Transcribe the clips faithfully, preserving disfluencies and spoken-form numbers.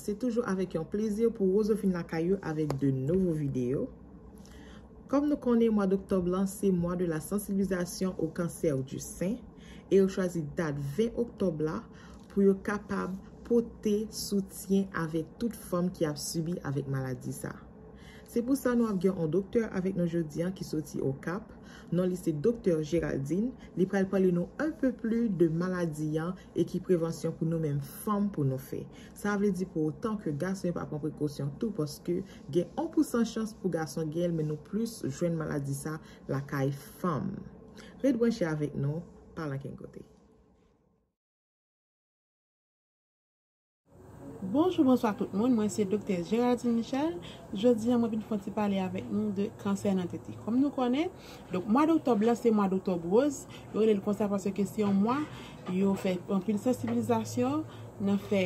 Se toujou avèk yon plezi pou Rozo vin lakay ou avèk de nouvo videyo. Kòm nou konnen, mwa d'oktòb lan se mwa de la sensibilisation au cancer du sein, e yo chwazi dat ven oktòb la pou yo kapab pote soutyen avèk tout fanm ki ap sibi avèk maladi sa. Se pou sa nou ap gen yon doktè avèk nou jodi an ki soti Okap. Non li se Doktè Géraldine. Li pral pale nou un peu plus de maladi an e ki prevansyon pou nou menm fanm pou nou fè. Sa vle di pou otan ke gason yo pa pran prekosyon tou, paske gen yon pousan chans pou gason gen l, men nou plis jwenn maladi sa lakay fanm. Ret branche avèk nou, pa al ankenn kote. Bonjou, bonswa tout moun. Mwen se Doktè Géraldine Michel. Jodi a, mwen vin fè yon ti pale avèk nou de kansè nan tete. Kòm nou konnen, donk, mwa d'oktòb la, se mwa d'oktòb woz. Yo rele l konsa paske se yon mwa, yo fè anpil sansibilizasyon nan fè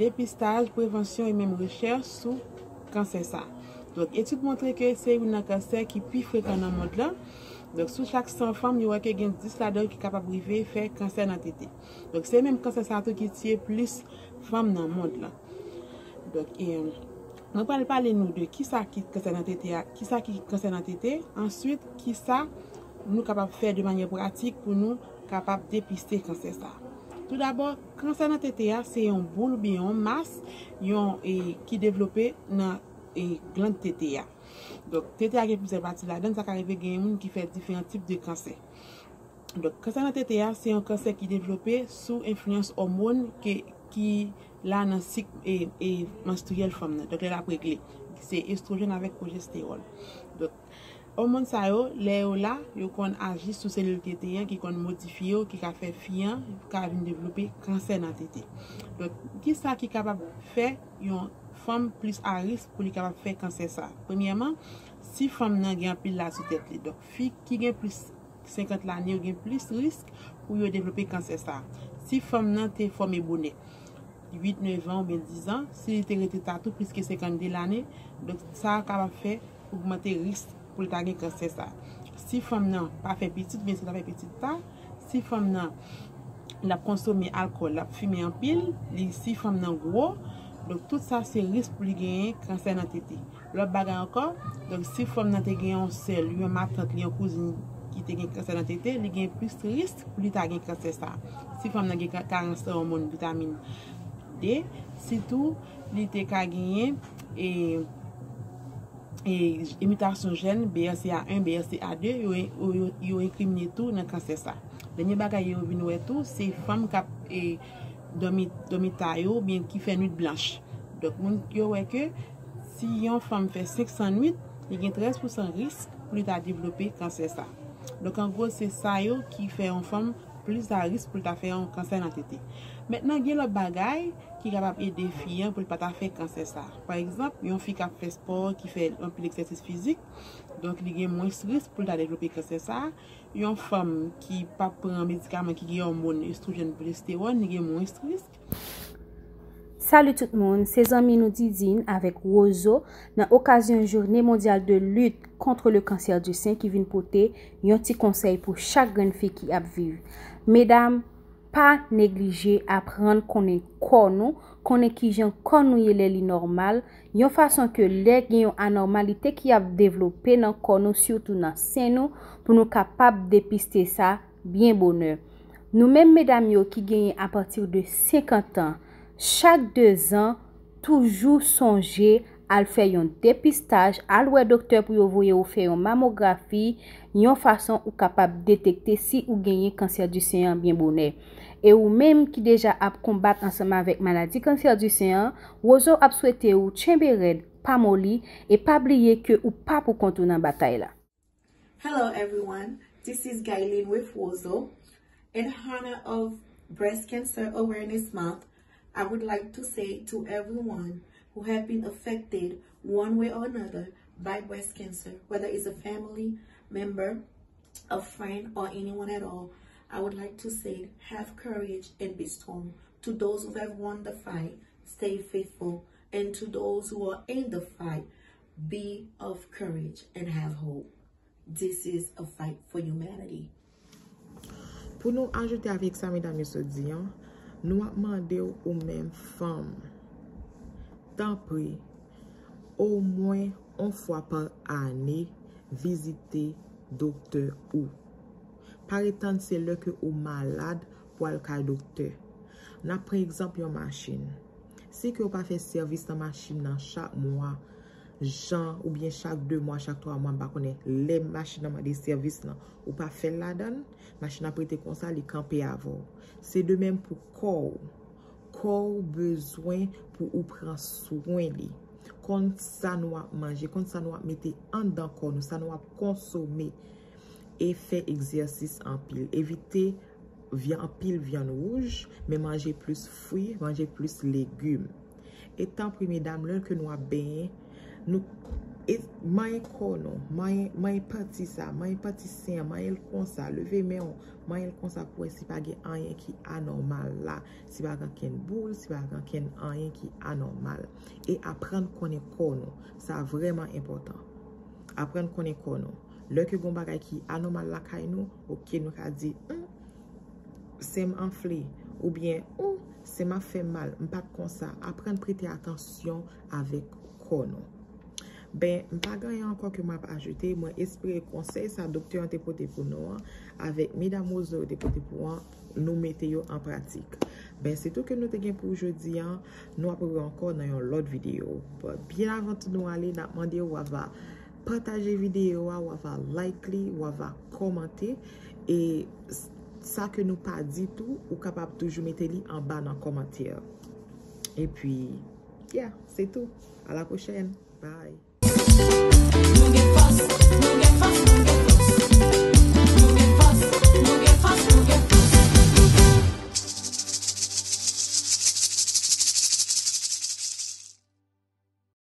depistaj, prevansyon e menm rechèch sou kansè sa. Donk, etid montre ke se youn nan kansè ki pi frekan nan mond lan. Donk, sou chak san fanm, yo wè ke gen dis ladan yo ki kapab rive fè kansè nan tete. Donk, se menm kansè sa tou ki tiye plis fanm nan mond lan. Donk, e, mwen pral pale nou de kisa ki kansè nan tete a, kisa ki kansè nan tete, answit, kisa nou kapab fè de manyè pratik pou nou kapab depiste kansè sa. Toudabò, kansè nan tete a, se yon boul oubyen yon mas, yon, e, ki devlope nan, e, glann tete a. Donk, tete a gen plizyè pati ladan, sa ka rive gen moun ki fè diferan tip de kansè. Donk, kansè nan tete a, se yon kansè ki devlope sou enfliyans òmòn ke, ki la nan sik, e, e, manstriyèl fanm nan. Donk, lè l ap regle, se estwojèn avèk pwojestewòn. Donk, òmòn sa yo, lè yo la, yo konn aji sou selil tete an, ki konn modifye yo, ki ka fè fi an ka vin devlope kansè nan tete. Donk, kisa ki kapab fè yon fanm plis a risk pou li kapab fè kansè sa? Premyèman, si fanm nan gen anpil laj sou tèt li. Donk, fi ki gen plis senkant lane yo gen plis risk pou yo devlope kansè sa. Si fanm nan te fòme bonè, uit, nèf an oubyen diz an, si li te rete tatou plis ke senkannde lane, donk sa kapab fè ogmante risk pou l ta gen kansè sa. Si fanm nan pa fè pitit, oubyen si l ta fè pitit ta, si fanm nan l ap konsome alkòl, l ap fimen anpil, li, si fanm nan gwo, donk tout sa se risk pou li genyen kansè nan tete. Lòt bagay ankò, donk si fanm nan te gen yon sè l, yon matant li, yon kouzin ki te gen kansè nan tete, li gen plis risk pou li ta gen kansè sa. Si fanm nan gen ka-, karans nan òmòn vitamin D, sitou li te ka genyen, e, e, imitasyon jèn B R C A en, B R C A de, yo, yo, yo, yo enkrimine tou nan kansè sa. Dènye bagay yo vin wè tou, se fanm k ap, e, dòmi, dòmi ta yo, oubyen ki fè nwit blanch. Donk, moun yo wè ke si yon fanm fè senk san nwit, li gen trèz pousan risk pou li ta devlope kansè sa. Donk, an gwo, se sa yo ki fè yon fanm plis a risk pou li ta fè yon kansè nan tete. Mentnan, gen lòt bagay ki kapab ede fi an pou li pa ta fè kansè sa. Pa egzanp, yon fi k ap fè spò, ki fè anpil egzèsis fizik, donk, li gen mwens risk pou li ta devlope kansè sa. Yon fanm ki pa pran medikaman ki gen òmòn estwojèn, pwojestewòn, li gen mwens risk. Salut tout moun, se zanmi nou Didine avèk Wozo nan okazyon Journée Mondiale de Lutte contre le Cancer du Sein ki vin pote yon ti konsèy pou chak grenn fi ki ap viv. Medam, pa neglije aprann konnen kò nou, konnen kijan kò nou ye lè li nòmal, yon fason ke lè gen yon anòmalite ki ap devlope nan kò nou, sitou nan sen nou, pou nou kapab depiste sa byen bonè. Nou menm medam yo ki genyen apati de senkant an, chak dezan, toujou sonje al fè yon depistaj, al wè doktè pou yo voye ou fè yon mamografi, yon fason ou kapab detekte si ou genyen kansè di sen an byen bonè. E ou menm ki deja ap konbat ansanm avèk maladi kansè di sen an, Wozo ap swete ou tchenbe rèd, pa moli, e pa bliye ke ou pa pou kont ou nan batay la. Hello everyone, this is Gaylene with Wozo. In honor of Breast Cancer Awareness Month, I would like to say to everyone who have been affected one way or another by breast cancer, whether it's a family member, a friend, or anyone at all, I would like to say, have courage and be strong. To those who have won the fight, stay faithful. And to those who are in the fight, be of courage and have hope. This is a fight for humanity. Pou nou ajoute avèk sa medam yo sot di an, nou ap mande w ou menm fanm, Tanpri, omwen yon fwa pa ane, vizite doktè ou. Pa ret tann se lè ke ou malad pou al kay doktè. N ap pran egzanp yon machin. Si ke w pa fè sèvis nan machin nan chak mwa, jan oubyen chak de mwa, chak twa mwa, m pa konnen lè machin nan mande sèvis lan, ou pa fè l ladan l, machin ap rete konsa, li kanpe avè w. Se de menm pou kò w. Kò w bezwen pou ou pran swen li. Konn sa nou ap manje, konn sa nou ap mete anndan kò nou, sa nou ap konsome. E fè egzèsis anpil. Evite vyan, anpil vyann wouj, men manje plis fwi, manje plis legim. E tanpri, medam, lè ke nou ap benyen, nou e, manyen kò nou, manyen, manyen pati sa, manyen pati sen an, manyen l konsa, leve men w, manyen l konsa pou wè si pa gen anyen ki anòmal la, si pa gen ankenn boul, si pa gen ankenn anyen ki anòmal. E aprann konnen kò nou, sa vrèman enpòtan. Aprann konnen kò nou. Lè ke gen yon bagay ki anòmal lakay nou, oke, nou ka di, hmm, sen m anfle, oubyen, oh, sen m ap fè m mal, m pa t konsa. Aprann prete atansyon avèk kò nou. Ben, m pa gen anyen ankò ke m ap ajoute. Mwen espere konsèy sa doktè an te pote pou nou an, avèk medam Rozo yo te pote pou an, nou mete yo an pratik. Ben, se tou ke nou te gen pou jodi an. Nou ap rewè ankò nan yon lòt videyo. But byen avan tou nou ale, n ap mande w, w ava pataje videyo a, w ava like li, w ava kòmante. E s- sa ke nou pa di tou, ou kapab toujou mete li anba nan kòmantè. Epi, yeah, se tou. A la pwochèn. Bye. Nou gen